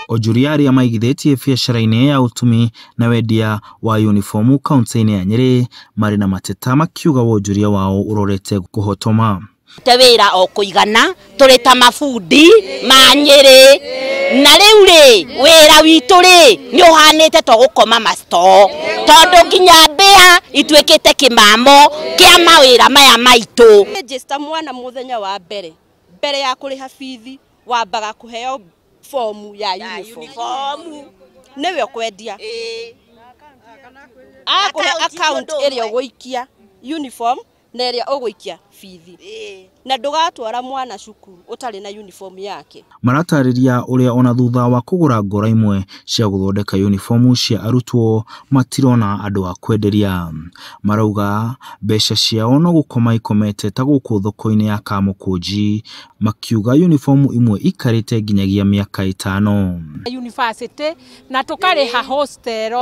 Onjoria arĩa maigithĩtie biacara-inĩ ya ũtumi na wendia wa unibomu kaunti-inĩ ya Nyeri marĩ na mateta makiuga wonjoria wao ũrorete kũhotoma. Te wĩra o kũigana tũrĩ ta mabundi ma Nyeri na rĩu rĩ wĩra witũ rĩ nĩ ũhanĩte to gũkoma masto tondũ nginya mbĩa ituĩkĩte kĩmamo kĩa mawĩra maya maitũ. Register mwana mũthenya wa mbere mbere ya kũrĩha bithi wambaga kũheo fomu ya uniform nĩwe ũkwendia akũhe account ĩrĩa ũgũikia uniform na ĩrĩa ũgũikia bithi na ndũgatwara mwana cukuru ũtarĩ na uniform yake. Maratarĩria ũrĩa ona thutha wa kũgũra ngora imwe cia gũthondeka uniformu cia arutwo matirona andũ a kwenderia. Marauga mbeca ciao no gũkoma ikomete ta gũkũ thoko-inĩ ya Kamũkũnji, makiuga uniformu imwe ikarĩte nginyagia mĩaka 5. University na tũkarĩha hostel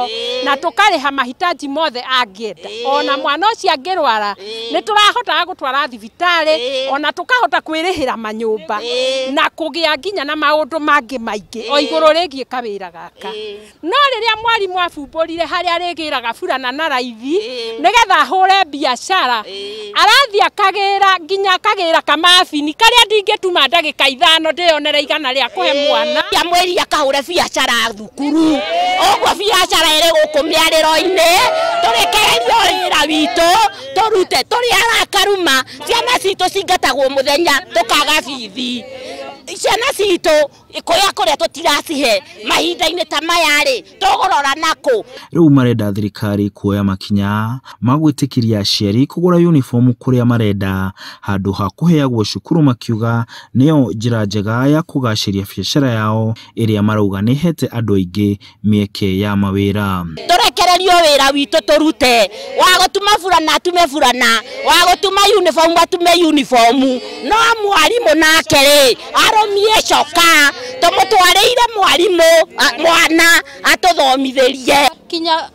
na tũkarĩha mahitaji mothe angĩenda ona mwana ũcio angĩrwara nĩ tũrahotaga gũtwara thibitarĩ ona tũkahota kwĩrĩhĩra manyũmba na kũgĩa nginya na maũndũ mangĩ maingĩ o igũrũ rĩgiĩ kawĩra gaka. No rĩrĩa mwarimũ abumbũrire harĩa arĩgĩraga burana na raithi nĩgetha ahũre biacara arathiĩ akagĩra nginya akagĩra kamabini karĩa ndingĩtuma ndagĩka 5 ndĩonere 100 rĩa kũhe mwana. Ya mweri akahũre biacara thukuru ũguo biacara ĩrĩ gũkũ mĩarĩro-inĩ tũrekererio wĩra witũ tũrute tũrĩ arakaruma ciana citũ cingatagwo mũthenya tũkaga bithi ciana citũ kũrĩa kũrĩa tũtiracihe mahinda-inĩ ta maya rĩ tũgũrora nakũ. Rĩu marenda thirikari kuoya makinya ma gwĩtĩkĩria aciari kũgũra uniformu kũrĩa marenda handũ ha kũheagwo cukuru, makiuga nĩyo njĩra njega ya kũgacĩria biacara yao ĩrĩa marauga nĩ ĩhete andũ aingĩ mĩeke ya mawĩra. Tũrekererio wĩra witũ tũrute wa gũtuma burana atume burana wa gũtuma uniform atume uniform no mwarimũ nake rĩ arũmie coka tũmũtwarĩire mwarimũ mwana atũthomithĩrie. Kinya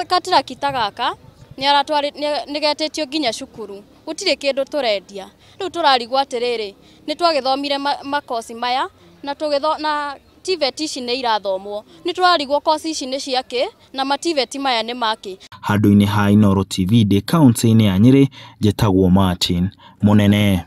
katirakita gaka nĩ getĩtio nginya cukuru gũtirĩ kĩndũ tũrendia rĩu tũrarigwo atĩrĩrĩ nĩ twagĩthomire makosi maya na na TVET ici nĩ irathomwo nĩ tũrarigwo kosi ici nĩ ciakĩ na ma TVET maya nĩ makĩ. Handũ-inĩ ha Inooro TV ndĩ kaunti-inĩ ya Nyeri, njĩtagwo Martin Mũnene.